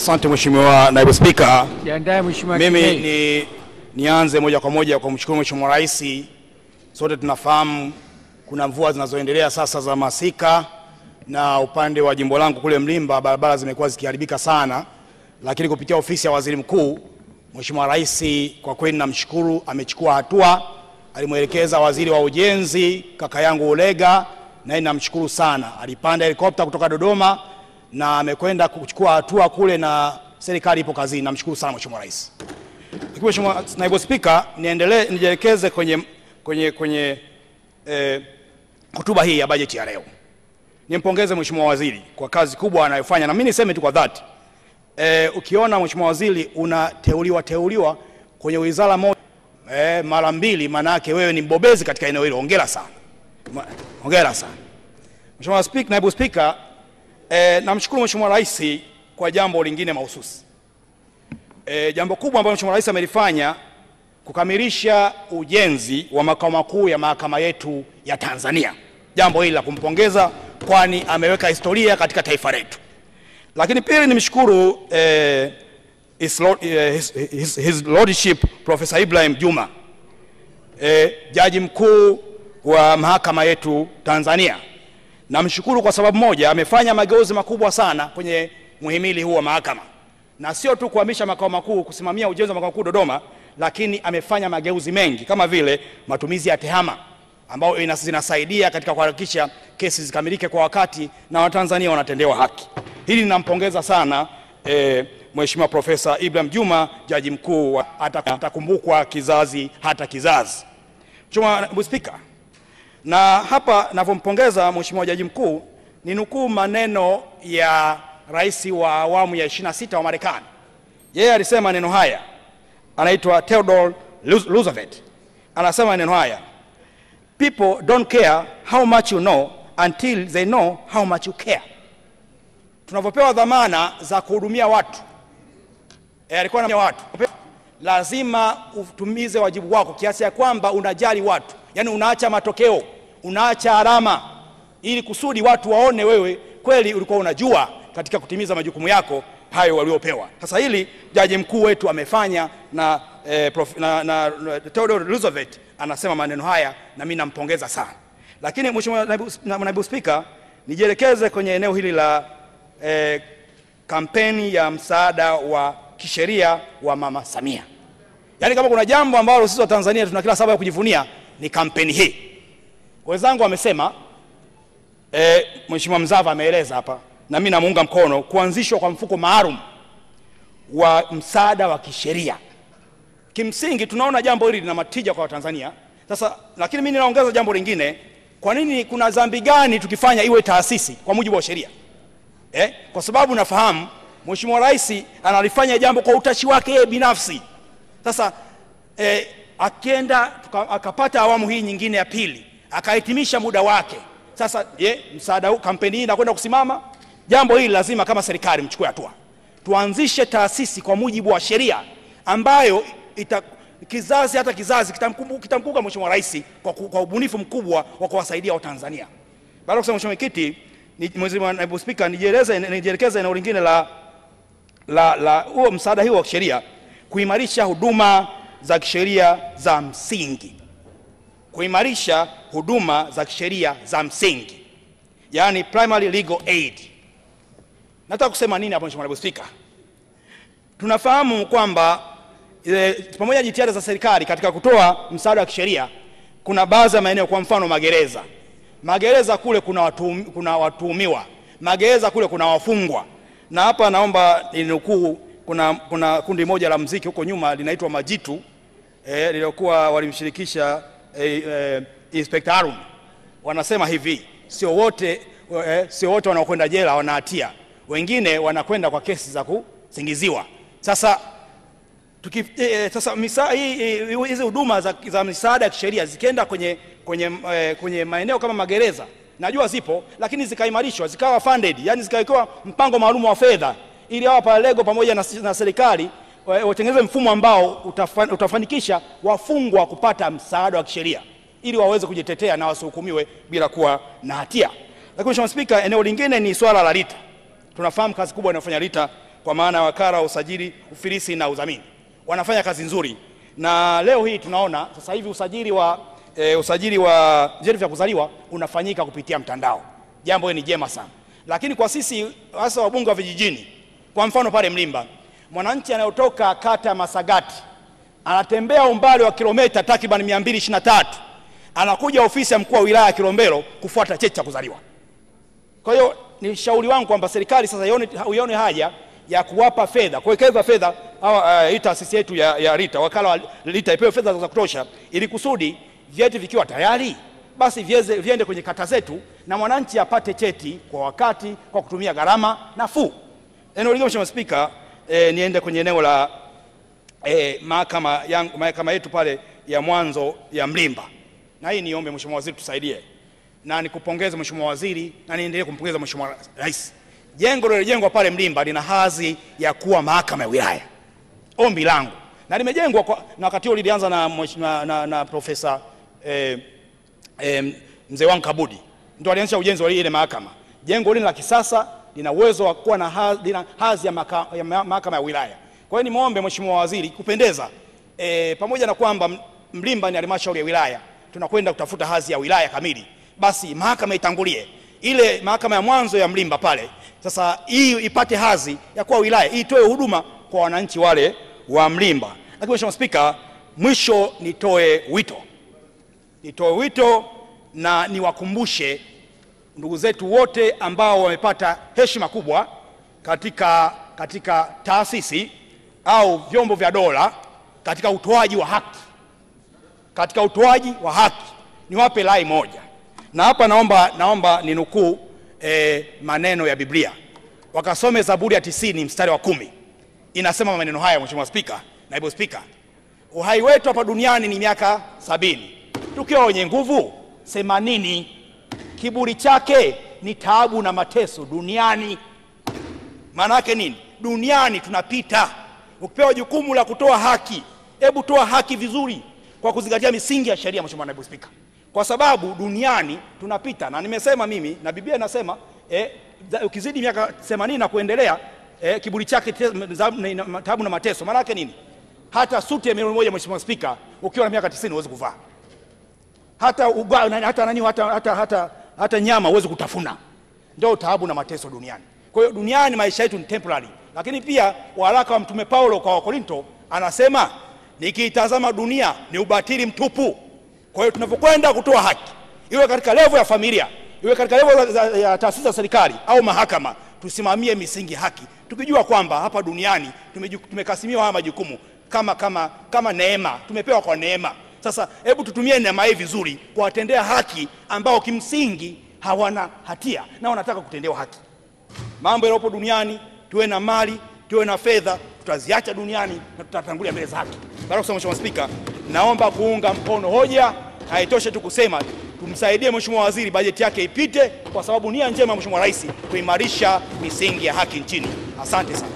Asante Mheshimiwa Naibu Spika. Jiandae Mheshimiwa. Mimi nianze moja kwa moja kwa kumshukuru Mheshimiwa Rais. Sote tunafahamu kuna mvua zinazoendelea sasa za masika, na upande wa jimbo langu kule Mlimba barabara zimekuwa zikiharibika sana, lakini kupitia ofisi ya Waziri Mkuu Mheshimiwa Rais kwa kweli namshukuru, amechukua hatua. Alimuelekeza Waziri wa Ujenzi kaka yangu Ulega, naye namshukuru sana. Alipanda helikopta kutoka Dodoma na amekwenda kuchukua hatua kule na serikali ipo kazini. Namshukuru sana Mheshimiwa Rais. Lakini Mheshimiwa Naibu Spika, niendelee nijielekeze kwenye hotuba hii ya bajeti ya leo. Nimpongeze Mheshimiwa Waziri kwa kazi kubwa anayofanya, na mimi niseme tu kwa dhati. Ukiona Mheshimiwa Waziri unateuliwa kwenye wizara moja mara mbili, maana yake wewe ni mbobezi katika eneo hilo. Hongera sana. Hongera sana. Mheshimiwa Spika, Naibu Spika, namshukuru Mheshimiwa Rais kwa jambo lingine mahususi. Jambo kubwa ambalo Mheshimiwa Rais amelifanya kukamilisha ujenzi wa makao makuu ya mahakama yetu ya Tanzania. Jambo hili la kumpongeza, kwani ameweka historia katika taifa letu. Lakini pili nimshukuru His Lordship Professor Ibrahim Juma, jaji mkuu wa mahakama yetu Tanzania. Namshukuru kwa sababu moja, amefanya mageuzi makubwa sana kwenye muhimili huu wa mahakama. Na sio tu kuhamisha makao makuu, kusimamia ujenzi wa makao makuu Dodoma, lakini amefanya mageuzi mengi kama vile matumizi ya tehama ambayo zinasaidia katika kuhakikisha kesi zikamilike kwa wakati na Watanzania wanatendewa haki. Hili ninampongeza sana Mheshimiwa Profesa Ibrahim Juma, jaji mkuu, atakumbukwa kizazi hata kizazi. Mheshimiwa Naibu Spika, na hapa ninavyompongeza Mheshimiwa Jaji Mkuu, ni nukuu maneno ya Rais wa awamu ya 26 wa Marekani. Yeye alisema maneno haya, anaitwa Theodore Roosevelt. Anasema maneno haya: "People don't care how much you know until they know how much you care." Tunavyopewa dhamana za kuhudumia watu, alikuwa na watu, lazima utumize wajibu wako kiasi ya kwamba unajali watu, yani unaacha matokeo, unaacha alama, ili kusudi watu waone wewe kweli ulikuwa unajua katika kutimiza majukumu yako hayo waliopewa. Sasa hili jaji mkuu wetu amefanya, na Theodore Roosevelt anasema maneno haya, na mimi nampongeza sana. Lakini Mheshimiwa Naibu Spika, nijielekeze kwenye eneo hili la kampeni ya msaada wa kisheria wa Mama Samia. Yaani kama kuna jambo ambalo sisi wa Tanzania tuna kila sababu ya kujivunia ni kampeni hii. Wenzangu wamesema, Mheshimiwa Mzava ameeleza hapa, na mimi namuunga mkono, kuanzishwa kwa mfuko maalum wa msaada wa kisheria. Kimsingi tunaona jambo hili lina matija kwa Watanzania. Sasa lakini mimi ninaongeza jambo lingine, kwa nini kuna dhambi gani tukifanya iwe taasisi kwa mujibu wa sheria? Kwa sababu nafahamu Mheshimiwa Rais analifanya jambo kwa utashi wake yeye binafsi. Sasa akienda akapata awamu hii nyingine ya pili, akahitimisha muda wake. Sasa msaada huu, kampeni hii inakwenda kusimama. Jambo hili lazima kama serikali mchukue hatua. Tuanzishe taasisi kwa mujibu wa sheria ambayo kizazi hata kizazi kitamkumbuka Mheshimiwa Rais kwa ubunifu mkubwa wa kuwasaidia Watanzania. Baada ya kusema Mheshimiwa Mwenyekiti, Mheshimiwa Naibu Spika, nijielekeze eneo lingine la huo msaada huo wa kisheria, kuimarisha huduma za kisheria za msingi. Kuimarisha huduma za kisheria za msingi, yaani primary legal aid. Nataka kusema nini hapo Mheshimiwa Naibu Spika? Tunafahamu kwamba pamoja na jitihada za serikali katika kutoa msaada wa kisheria, kuna baadhi ya maeneo, kwa mfano magereza. Magereza kule kuna watuhumiwa, magereza kule kuna wafungwa. Na hapa naomba ninukuu, kuna kundi moja la muziki huko nyuma linaitwa Majitu, lilikuwa walimshirikisha Inspector Harun. Wanasema hivi, sio wote wanaokwenda jela wana hatia, wengine wanakwenda kwa kesi za kusingiziwa. Sasa hizi huduma za misaada ya kisheria zikienda kwenye maeneo kama magereza, najua zipo, lakini zikaimarishwa, zikawa funded, yani zikawekewa mpango maalum wa fedha ili hawa paralego pamoja na serikali watengeneze mfumo ambao utafanikisha wafungwa kupata msaada wa kisheria ili waweze kujitetea na wasihukumiwe bila kuwa na hatia. Lakini Mheshimiwa Spika, eneo lingine ni swala la RITA. Tunafahamu kazi kubwa inayofanya RITA kwa maana wakala wa usajili, ufilisi na udhamini. Wanafanya kazi nzuri, na leo hii tunaona sasa hivi usajili wa vyeti vya kuzaliwa unafanyika kupitia mtandao. Jambo hili ni jema sana. Lakini kwa sisi hasa wabunge wa vijijini, kwa mfano pale Mlimba, mwananchi anayotoka kata Masagati anatembea umbali wa kilomita takriban 223 anakuja ofisi ya mkuu wa wilaya ya Kilombero kufuata cheti cha kuzaliwa. Kwa hiyo ni shauri wangu kwamba serikali sasa ione haja ya kuwapa fedha, kuwekeza fedha hawa hii taasisi yetu ya RITA, wakala wa RITA ipewe fedha za kutosha ili kusudi vyeti vikiwa tayari basi viende kwenye kata zetu na mwananchi apate cheti kwa wakati kwa kutumia gharama nafuu. Eneo lingine, Mheshimiwa Spika, niende kwenye eneo la mahakama yetu pale ya mwanzo ya Mlimba. Na hii niombe Mheshimiwa Waziri tusaidie. Na nikupongeze Mheshimiwa Waziri na niendelee kumpongeza Mheshimiwa Rais. Jengo lililojengwa pale Mlimba lina hadhi ya kuwa mahakama ya wilaya. Ombi langu. Na limejengwa na wakati huo lilianza na Profesa Mzee wangu Kabudi. Ndio alianzisha ujenzi wa ile mahakama. Jengo lile la kisasa lina uwezo wa kuwa na hadhi ya mahakama ya wilaya. Kwa hiyo nimuombe Mheshimiwa Waziri kupendeza, pamoja na kwamba Mlimba ni halmashauri ya wilaya, tunakwenda kutafuta hadhi ya wilaya kamili, basi mahakama itangulie. Ile mahakama ya mwanzo ya Mlimba pale sasa hii ipate hadhi ya kuwa wilaya, itoe huduma kwa wananchi wale wa Mlimba. Lakini Mheshimiwa Spika, mwisho nitoe wito. Nitoe wito na niwakumbushe ndugu zetu wote ambao wamepata heshima kubwa katika taasisi au vyombo vya dola katika utoaji wa haki. Katika utoaji wa haki niwape rai moja. Na hapa naomba ninukuu maneno ya Biblia. Wakasome Zaburi ya 90 mstari wa 10. Inasema maneno haya, Mheshimiwa Spika, Naibu Spika. Uhai wetu hapa duniani ni miaka 70. Tukiwa wenye nguvu 80. Kiburi chake ni taabu na mateso duniani. Maana yake nini? Duniani tunapita. Ukipewa jukumu la kutoa haki, hebu toa haki vizuri kwa kuzingatia misingi ya sheria, Mheshimiwa Naibu Spika. Kwa sababu duniani tunapita, na nimesema mimi na Biblia inasema ukizidi miaka 80 na kuendelea, kiburi chake taabu na mateso. Maana yake nini? Hata suti ya milioni 1, Mheshimiwa Spika, ukiwa na miaka 90 huwezi kuvaa. Hata uga, hata nani, hata nyama huwezi kutafuna. Ndio taabu na mateso duniani. Kwa hiyo duniani maisha yetu ni temporary. Lakini pia waraka wa Mtume Paulo kwa Wakorinto anasema nikiitazama dunia ni ubatili mtupu. Kwa hiyo tunapokwenda kutoa haki, iwe katika level ya familia, iwe katika level ya taasisi za serikali au mahakama, tusimamie misingi haki, tukijua kwamba hapa duniani tumekasimiwa haya majukumu kama neema, tumepewa kwa neema. Sasa hebu tutumie neema hii vizuri kuwatendea haki ambao kimsingi hawana hatia na wanataka kutendewa haki. Mambo yaliyopo duniani, tuwe na mali, tuwe na fedha, tutaziacha duniani na tutatangulia mbele za haki. Baada kusema, Mheshimiwa Spika, naomba kuunga mkono hoja. Haitoshe tu kusema tumsaidie Mheshimiwa Waziri bajeti yake ipite, kwa sababu nia njema Mheshimiwa Rais kuimarisha misingi ya haki nchini. Asante sana.